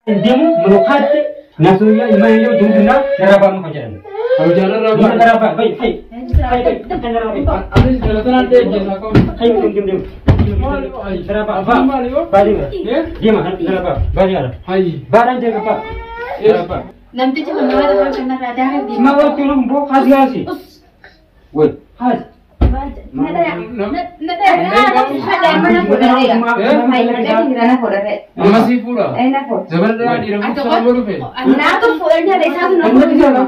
Deemu mukaatti naasuyaa ilmaan yoo jumjumna narraa baanu kan jedhamu. Hojjaarraa Narraa ba'a. baa bai hai hai bai narraa bai Anis jalatanaan ta'e jeesaa qabu. hai deem deem deem. Maali yoo? Narraa baa baa Maali yoo? baa deema Eh? deema narraa baa baa deema Hayyi. baadhaan deema baa narraa baa. Namtichi kun nama tokko kanarraa daakee Ma waktu lu bo khas gasi. Woi khas. Amma sii fuudha. Zabana dhalaa dhiira fuudhaa nama dhufe.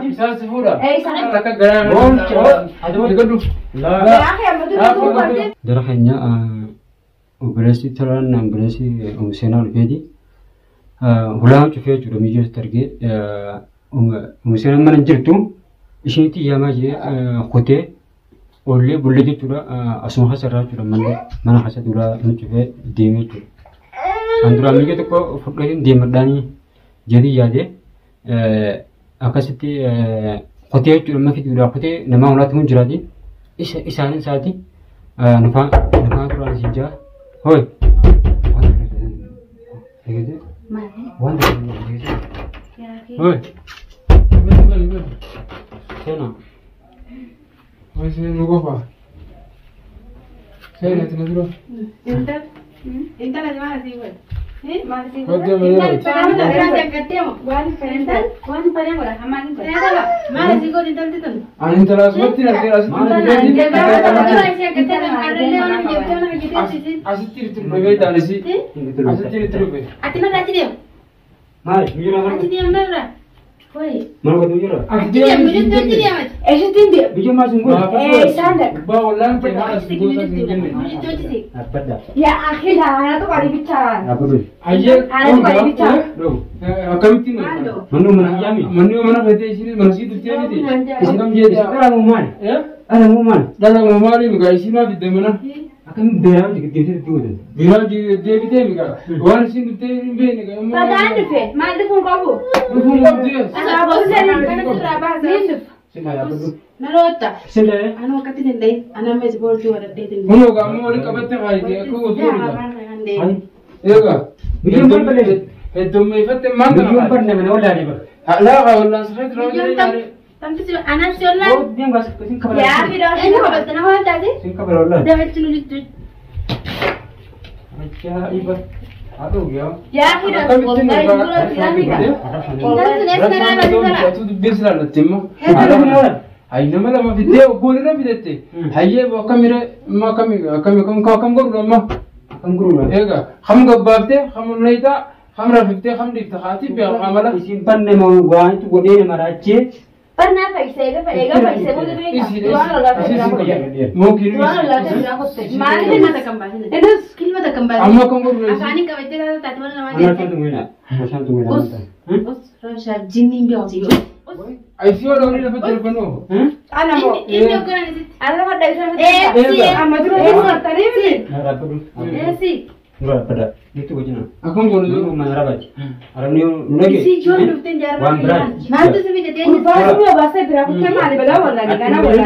Isaan si fuudha. Akka garaa Eegadhu. Jara keenya obboleessi tolaan obboleessi seenaa dhufeeti. Hulaan cufee jechuudha miyyootti argee seenaan mana hin jirtu isheetti yaamaa jee kutee oollee bullee jechuudha asuma keessa irraa jechuudha mana keessa duraa inni cufee deemee jechuudha. Kan duraan miyyoo tokko fudhateen deemadhaanii jedhii yaadee akkasitti kutee jechuudha amma fiduudhaa kutee namaa hulaatti kun jiraati. Isaanin isaati nufaa nufaa turaan isin jaa hoi waan hoi seenaa Seenuu qofa. Seenaa ati na dura. Intala maal asii godhe? Hojjaa malee. Maal asii godhe intalti tun? Ani intala asumatti argee asitti asitti itti dhufe beektaan isii. Asitti itti dhufe. Ati narraa achi deemu. maal miyyoo Achi deemu narraa. Wayi. mana godhu jira Achi deemu miidhagduu achi deemu ati. biyya maal sun godhu Gubbaa wallaan ta'e maal as goota hin jenne. Miidhagduu achi siq. dhaabbadha Ya akhi la ana tu kali bicara. dhaabbadhu Hayyee. Ana tu kali bicara. dhoobu Akkamitti Maaloo? manni mana hayyaami Manni mana feetee isiin mana sii dhuftee miti. Isin kam jeeti? dhalamu maal dhalamu maal Dhala maali migaa isii maa fidde mana? akkamiin beeraa deebisee itti godhan Biraa deebitee migaa waan isiin dhuftee hin beekne. Padahal tu, mal tu pun kamu. Dhufuun qabdee. sinaa dhaabbadhu Naroota. sinaa Anuu akkatti hin ta'in. Ana amma ispoortii godhadhee Kunoo gaammoo waliin qabatte kaayite akka gosu godhuudha. hai Eegaa. Biyyoon barbaade. Heddummeeffatte maal kana biyyoon barne mana wallaalee bara Laa wallaan sirriitti raawwatee Tamtisi anaan si ollaan. deem gaas sin kabala Ya akhi dah. Eenyu qabatte nama waan taate? sin kabala wallaalee Dabachi nu jirtu. ajaa'iba Haadha guyyaa. Ya akhi dah. Wallahi dura tidak nikah. Intalti sun eessa kanaa baasii Atu dubbiin silaallatte immoo. Hayi nama lama fiddee obboon irra fidette. Hayyee akkamire immoo akkami akkami akkam godhuudha immoo. akkam guruudha Eegaa kam gabbaaftee kam leeytaa kam rafiftee kam dhiifte haati beeku kamala. isin banne moo waantu godhee nama raachee Pernah paisa, ega ega paisa, boleh nikah. Tuan Allah tu. Mookiin. Tuan Allah tu. Mal Kilma takkan baasin. Inus. Kilma takkan baasin. Amma akkam godhuudha. Afaaniin qabattee taate taate mana namaa Ana deemte. shan tumina shan tumina Us. Us. Rabshaa jinniin beekumsi yoo. Us. Ayisii yoo dhawni lafa darbanoo. Ana mo. Inni hoogganan isitti. Ana pada isa. Eh, Amma dura tu tadi ni. dhaabbadhu Eessi. dura dhaabbadha nutti wajjina Akkam godhuudha. nu mana rabaati arabni nu dhage Isii ijoollee dhufteen jaarraa. waan biraati Maaltu si fide deemu? Gurbaa semua bahasa berapa kali bagaimana wala karena wala Yoo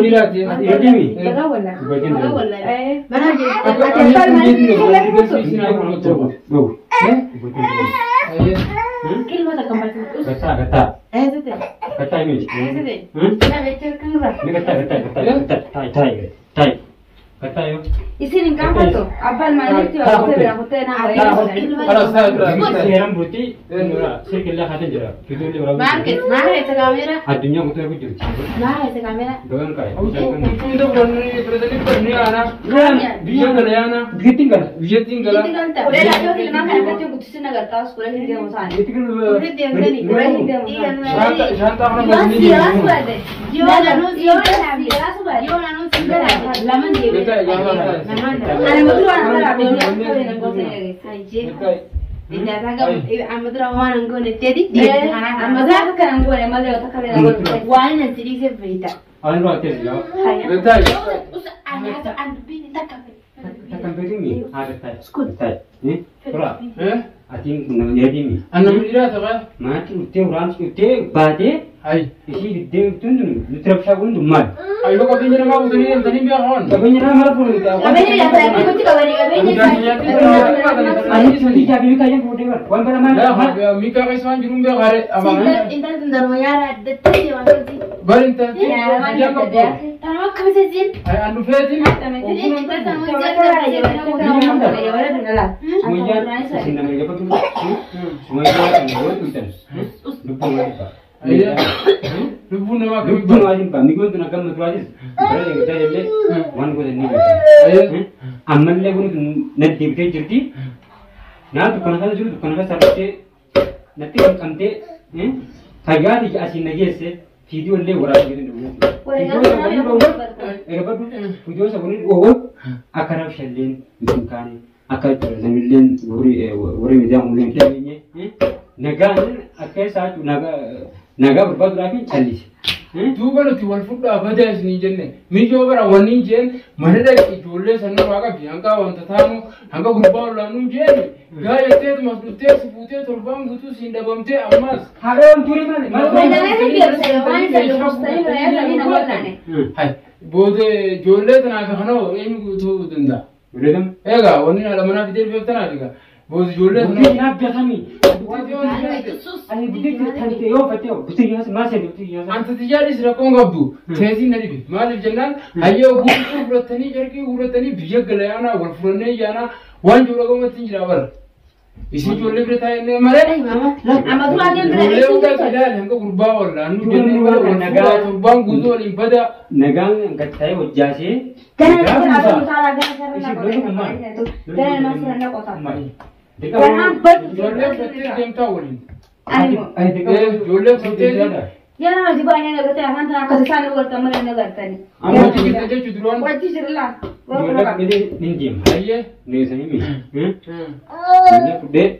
dhiiraati. ati yoo deemi Baga wala. wajjin Baga wallahi. Eh. Mana jechuudha. dhoobu dhoobu Hayyee. Kilma takkan baasin. Us. gattaa gattaa Eessite. gattaa miti Eessite. Dhaabachuu kanarra. ni gattaa gattaa gattaa gattaa taayi taayi taayi gattaa yoo Isin hin gaafatu. Abbaan maalitti waa bira kutee na Kalas taa'e dura. seeraan bultii sirkillee haatiin jira fiduullee waraabuu Maal keessa? Maal keessa kaameera? addunyaa guutuu ergu jirti Maal keessa kaameera? dogan kaa'e Hunda fudhannee fudhatanii fudhannee aanaa. Biyya gala yaanaa. biyyattiin gala Biyyattiin gala. Itti galta. Udah lah, jauh ilmu kan kecil putusin agar tahu sekolah hindi mau sana. biyyattiin gala Udah deemtanii. Udah hindi mau sana. Shaantaa kana Yoo galanii siyaasa baate. Yoo naannoo si Yoo siyaasa baate. Yoo naannoo si galaate. Lamaan deemee. Gataa gaafa taa'e. Lamaan deemee. Ana mutu waan bara biyya akka na gosa eegee. Ajee. Iddaataa qabu. Amma dura waan hin goone jeeti. Amma gaafa kana hin goone malee yoo takka na goone. Waan hin sidiisee beekta. Ani dura teessi yaa Gataa. Us ani haa an dubbiin takka. takkan beekni haa gattaa gattaa tura Eh? Atiin kun nama dhiiratii. Anna dhiiraa ta'a. Manatti dhuftee uraan dhuftee baatee Hayi. ishii fiddee dhuftuun tun nutti rabshaa kun tun maali? Ayyoo qabeenya namaa butanii deemtanii beekan. Qabeenya nama mala fuudhu. Qabeenya nyaatanii gochi qabanii qabeenya Ani biyyaa fi mikaa jedhu fuudhee bara. Waan bara maal? Laa miikaa keessa waan jiruun beekaare. Intalli tun darba yaada addattee deemaa jirti. Bari intalli. Tanuma akkamitti siin? An dhufeetiin. Sumayyaan isin nama eeggatu. Sumayyaan kan yoo tuutan. Lubbuun waa dhibba. Lubbuun namaa akkamitti Lubbuun waa dhibba. Migoon tun akkam turaatis. Bara eeggataa illee waan gosa ni beekan. Ammallee kun natti deebitee jirti. Naa dukkana keessa jiru dukkana keessa dhuftee natti qaqqabtee fayyaa tiyya asiin na geesse fiidiyoo illee waraabuu danda'u. Eeggatu fiidiyoo isa kun dhoowwan akka rabshalleen hin kaane akka namilleen warri miidiyaan hundeen hin dhageenye nagaan akka isaa nagaa barbaaduudhaaf callise. Duuba nuti wal fudhaa badaa isinii jenne miijoo bara wanni hin jeen mana dhaqi ijoollee sanarraa qabi hanga wanta taanu hanga gurbaa olaanuu jeen gaa jetteetumas dhuftee si fuutee torbaan guutuu siin dhabamtee ammas. Haadha wantuuri maali? Hai booda ijoollee tanaaf kanoo eenyu guutuu danda'a. Egaa wanni haadha manaa fidee dhufeef tanaaf egaa booda ijoollee Buddeen tanaaf. naabbatami. Ani buddeen kan ta'e yoo fattee buddeen nyaasa maal seente buddeen nyaasa. Anta tiyyaanis rakkoon qabdu teetiin na dhibe maaliif jennaan hayyoo guutuu fudhatanii carqii fudhatanii biyya galayaanaa wal fudhannee yaanaa waan jiru dhaga'umatti hin jira bara. Isin ijoollee bira taa'ee malee. Amma duraan bira Ijoollee hundaa ilaali hanga gurbaa wallaannu jennee wal fuudhaa torbaan guutuu waliin bada. Nagaan gad ta'ee hojjaasee. Ijoollee fudhattee deemtaa waliin. Ijoollee fudhattee Yaa nama baay'ee nagartee afaan tana akkasi isaan agartan malee nagartani. amma hojii jechuun duraan. Wajji jirla. Ijoollee fudhatee ni deema. Hayyee. Neessanii miti. Ijoollee fudhee.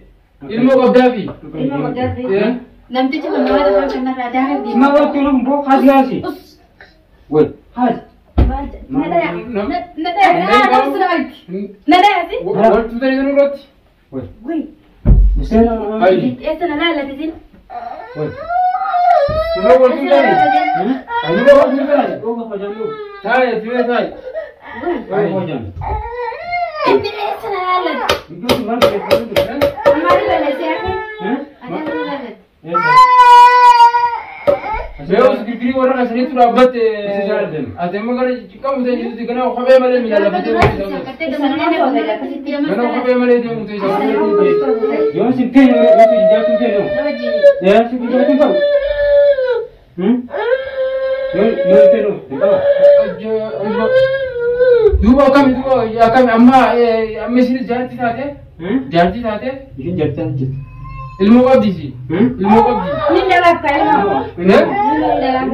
Ilmoo qabdaafi. Ilma qabdaafi. Namtichi kun nama tokko kanarraa daakuu Ma wanti kun boo haasi haasi. Wai haasi. Nadaasi. Waltu ta'e sana irratti. Wai. Gui. Museen. Hayi. Eessa na laallatisin? Wai. Nurra waltu ta'e. Nurra waltu ta'e. Ooga hojjannoo. Taa'e tiree taa'e. Ooga hojjannu. Inni eessa na laallati? Ijoollee maal keessatti? Ammaari balleessee hafe. Ati na laallati. Beekus girgirii warra kasaniitu dhaabbatte. Ati amma gara qabu ta'e jirti gana kophee malee miila lafa deemu. Gana kophee malee deemu ta'e jira. Yoo si feene yoo si jaachuun feene. Yoo si jaachuun ta'u. Yoo yoo feene qaba. Duuba akkami duuba akkami amma amma isinis jaartii taate jaartii taate Ishiin jaartii jirti. ilmoo qabdisi ilmoo qabdi. Ni dalaaf kaa'e. Ni dalaaf.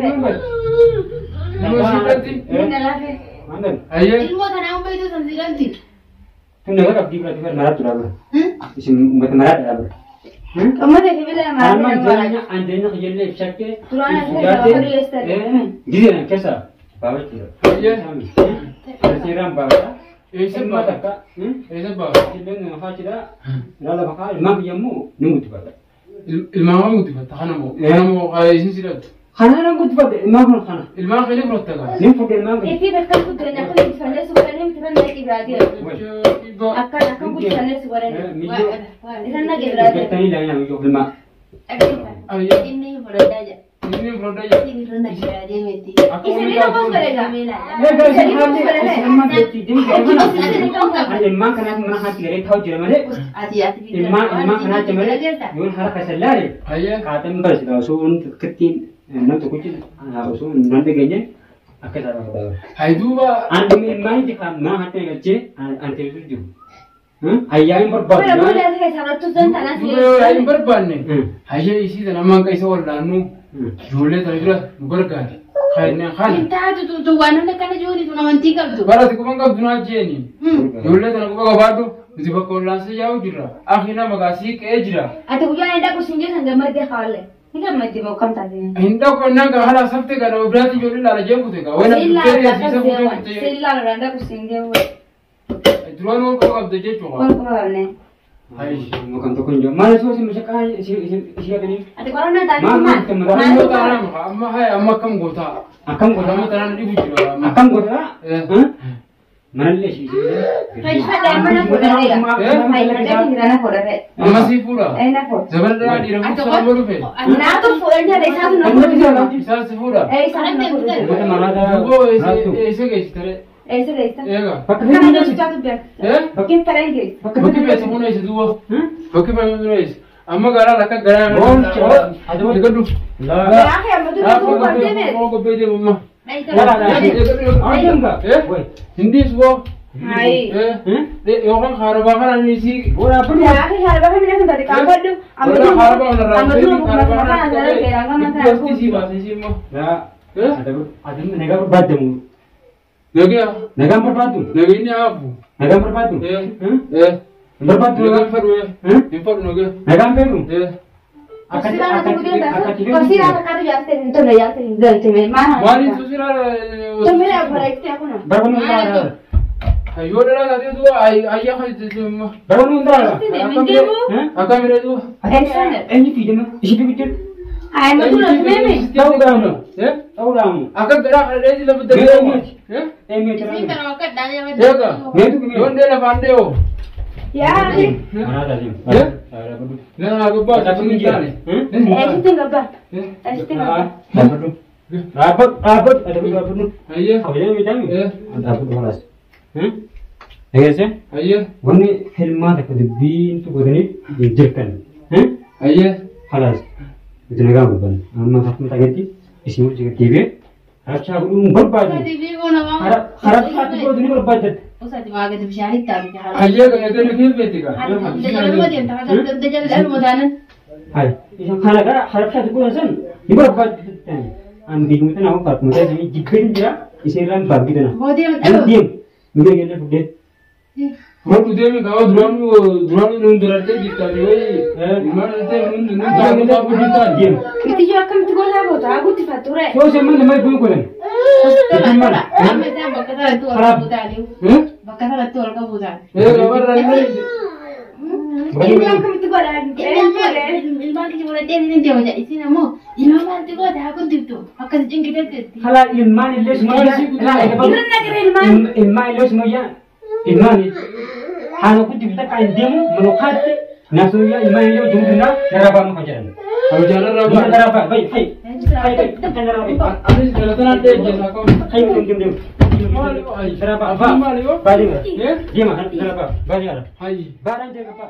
Ilmoo isiirratti. Ni dalaaf. Hayyee. Ilmoo tanaa humna iddoo san siidhamti. Tun nagaa qabdii biratti bara maraatu dhaabara. Isin uummata maraatu dhaabara. Uummata kibila Amma maraatu. jireenya an jireenya kiyyallee ibsattee. Duraan asirratti horii eessatti. Gizeen keessa baabachuu jira. Seeraan baabata. Eessa Ilma baata? takka. Eessa baata? Illeen maqaa jira. Ilaala maqaa ilmaan kiyyammoo ni guddifata. Ilmaan guddifatta kana moo kana moo isin sidhattu. Kana nan guddifadhe ilmaan kun kana. Ilmaan keenya fudhatta gaa. Ni fudhe ilmaan kiyya. Ifi bakka guddina akka guddifannee si godhanii miti kan naqi biraati. Akka akka guddifannee si godhanii. Miyyoo. Isan naqi biraati. Gattanii ilaalina miyyoo ilmaa. Inni fudhadhaa jira. Inni fudhadhaa jira. Inni fudhadhaa deemti. Akka Isin wanni ni tokkos godhe gaa. Egaa isin haalli isin amma beekti deemti ilmaan kanaaf mana haati garee taa'u jira malee Ati ati ilmaan ilmaan kanaatti malee yoon harka isa laale Hayyee. qaaxan barsiisa osoo wanti tokkittiin nam tokkichi osoo nan dhageenye akka isaa barbaadu. Hayi duuba. An dhimma ilmaan itti kan mana haati galchee an teessu jiru. Ayyaana Bora barbaadu. booda asii keessaa fudhattu zan tanaa si. Duuba yoo hin barbaanne. Hayyee isii sana ammaan isa wallaannu ijoollee tana bira nu gargaari. Kanneen kana. Hin taatu tu waan hunda kana jiruun tun amantii qabdu. Bara ati quban qabdu naa jeeni. Ijoollee tana quba qabaadhu nuti bakka wallaansa yaa'u jirra. Akhi nama gaasii qe'ee jira. Ati guyyaa hin dhaqu siin jeessan gammaddee hawaalle. Ni gammaddi moo kam taate? Hin dhaqu annaan gaa haala safte gaa nama biraatti ijoollee laala jee kute gaa. Wayna Sillaa dhuftee asiisa kutee kutee. Sillaa loraan dhaqu siin jee. Duraan wal quba qabda jechuudha. Wal quba qabne. Makan tokko hin jiru. Maal isoo mashaqaa ishee qabanii? Ati qorannoo taanee maal? Qorannoo taanaan amma haya amma akkam gootaa? Akkam gootaa? Amma taanaan dhibu jira. Akkam gootaa? Manallee ishee. Fayyifadha amma na fuudhee. Fayyifadha jira na fuudhee. Amma sii fuudha? Na fuudha. Zabana dheeraa dhiira fuudhaa nama dhufe. Naatu fuudhee jira isaatu na fuudhee. Isaan si fuudha? Isaatu na fuudhee. Dubboo eessa geessitare? Eessa geessita? Eega. Bakka Kana jechuutu beekta. Bakki fedhan geessa. Bakki feete kun eessa duuba? Bakki feete kun eessa? Amma garaa lakka garaa. Eegadhu. Garaa kee amma dura duuba qabdee beekta. Moo qophee deemu amma. Hindiis boo. Hayi. Yookaan haarabaa kana ni sii. Garaa kee haarabaa kamina sun taate qaanfadhu. Amma dura amma dura bukkuma kana sana keeraan kama kana. Sii baasee sii immoo. Nagaa barbaadamu. Nagaa. Nagaan barbaaddu? Nageenyi haafu. Nagaan barbaaddu? Barbaaddu? Nagaan fedhu. Hin fedhu nagaa. Nagaan fedhu? Korsiirraa fakkaatu jaalatee hin tolle jaalatee hin galte maal Maaliin suusiraa? Tomee bareechtee kuna. Barbaadnu hundaa. Yoo dhalaa taatee duuba ayyaa kan itti Barbaadnu hundaa. Akkamiree duuba. Eenyu fiidama? Ishee fiigdee? Hayi matu na tumeeme. Ta'uudhaamu. Ta'uudhaamu. Akka garaa kana dheessi lafa darbee. Eenyu? Eega. Yoon dee lafaan dee'oo. Yaa. Nama gubbaa akkasuma hin taane. Eessitti hin gabbaa. Eessitti hin gabbaa. Dhaabbadhu dhaabbadhu dhaabbadhu. Hayyee. Kabajaa miidhami. Dhaabbadhu holaas. Dhageesse? Hayyee. Wanni filmaa takka dubbiin godhanii jirtan. Hayyee. Halaas. Nuti nagaa gubbanna. Amma akkuma dhageetti isin wajjin deebi'ee harachaa godhuun barbaadu. Harachaa godhuu ni barbaaddatte. Hayyee kan eegale keessa kaa. Hai, kana gara harachaa godhan san ni barbaaddatte. An biyyuma tana hoo fakkuma ta'e jibbeen jira isin irraan baabbii tana. Deem. Miga geellee fudhee. Hodhu deemi kaawwa duraanuu nuun durartee jirtaani wayi. Ilmaan dhaltee nuun nuun taa'anii baabuu jirtaani. Deem. Mitiyyoo akkamitti gootaa goota haa guddifattu ree. Soo semman nama ibboo godhan. Eega warra illee. Mitiyyoo akkamitti godhaa Hala ilmaan illee sumayyaa. Irra nagara ilmaan. Ilmaan illee sumayyaa. Ilmaan haala guddifta kan deemu manokaatti naasumayyaa ilmaan illee wajjin guddinaa narraa baanu kan jedhamu. Hojjaan irraa Narraa baa bai hai. Hai bai narraa bai. Anis galatanaan ta'e jecha qabu. Hai deem deem deem. Maali yoo? Narraa baa. Maali yoo? Baa deema. Deema narraa baa. Baa deema. Hayyi. Baadhaan deema baa.